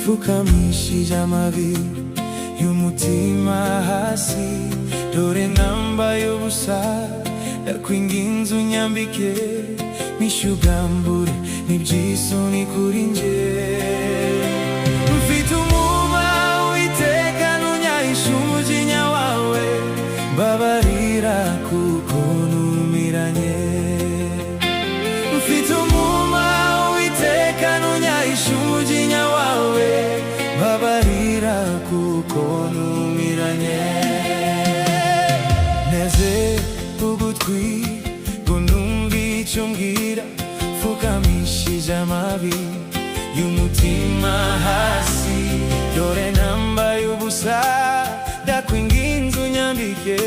Pfukamishije amavi y'umutima hasi, dore nambaye ubusa, ndakwinginze unyambike, mpishe ubwambure n'iby'isoni kuri njye. Mfite umwuma, Uwiteka, ntunyahishe umujinya wawe, mbabarira kuko numiranye. Mfite umwuma, Uwiteka, ntunyahishe umujinya wawe, mbabarira kuko numiranye. Nteze ugutwi ngo numve icyo umbwira, pfukamishije amavi y'umutima hasi, dore nambaye ubusa, ndakwinginze unyambike,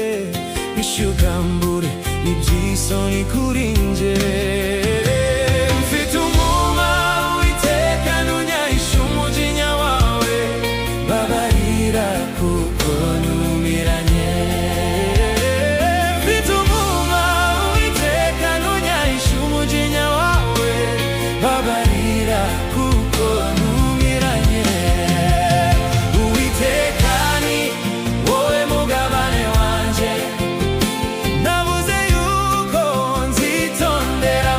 mpishe ubwambure n'iby'isoni kuri njye. Mfite umwuma, Uwiteka, ntunyahishe umujinya wawe, mbabarira kuko numiranye. Mfite umwuma, Uwiteka, ntunyahishe umujinya wawe, mbabarira kuko numiranye. Uwiteka, ni wowe mugabane wanjye, navuze yuko nzitondera.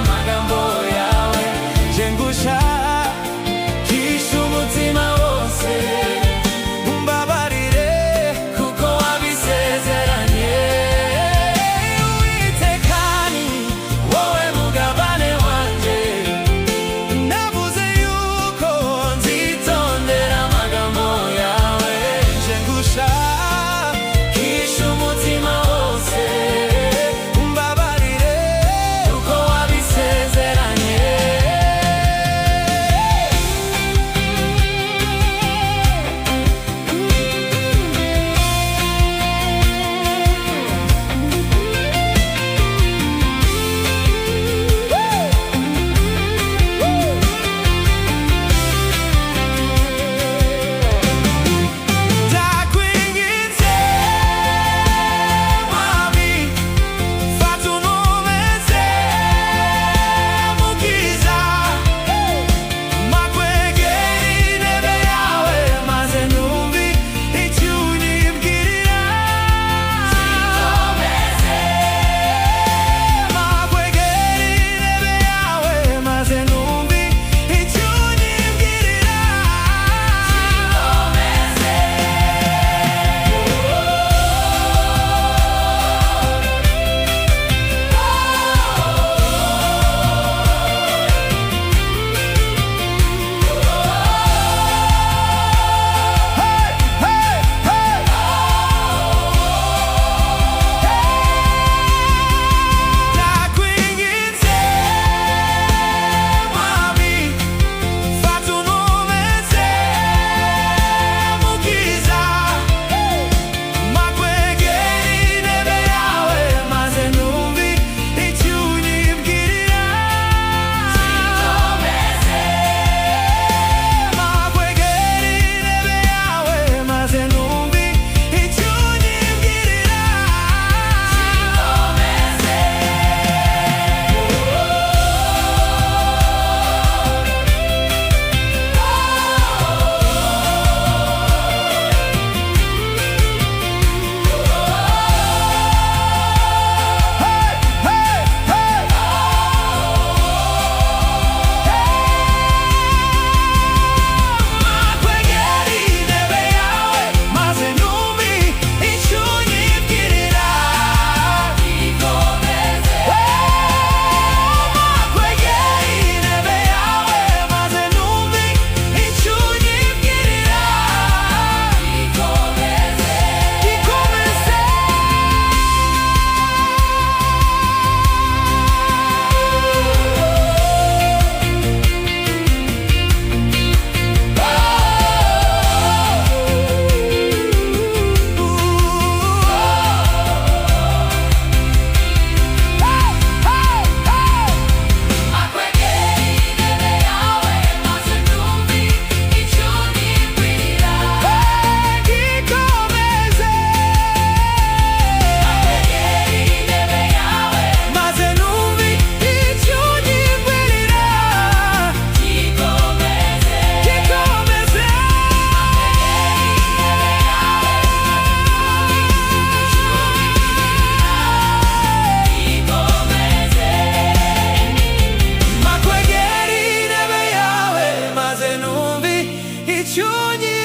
Icyo.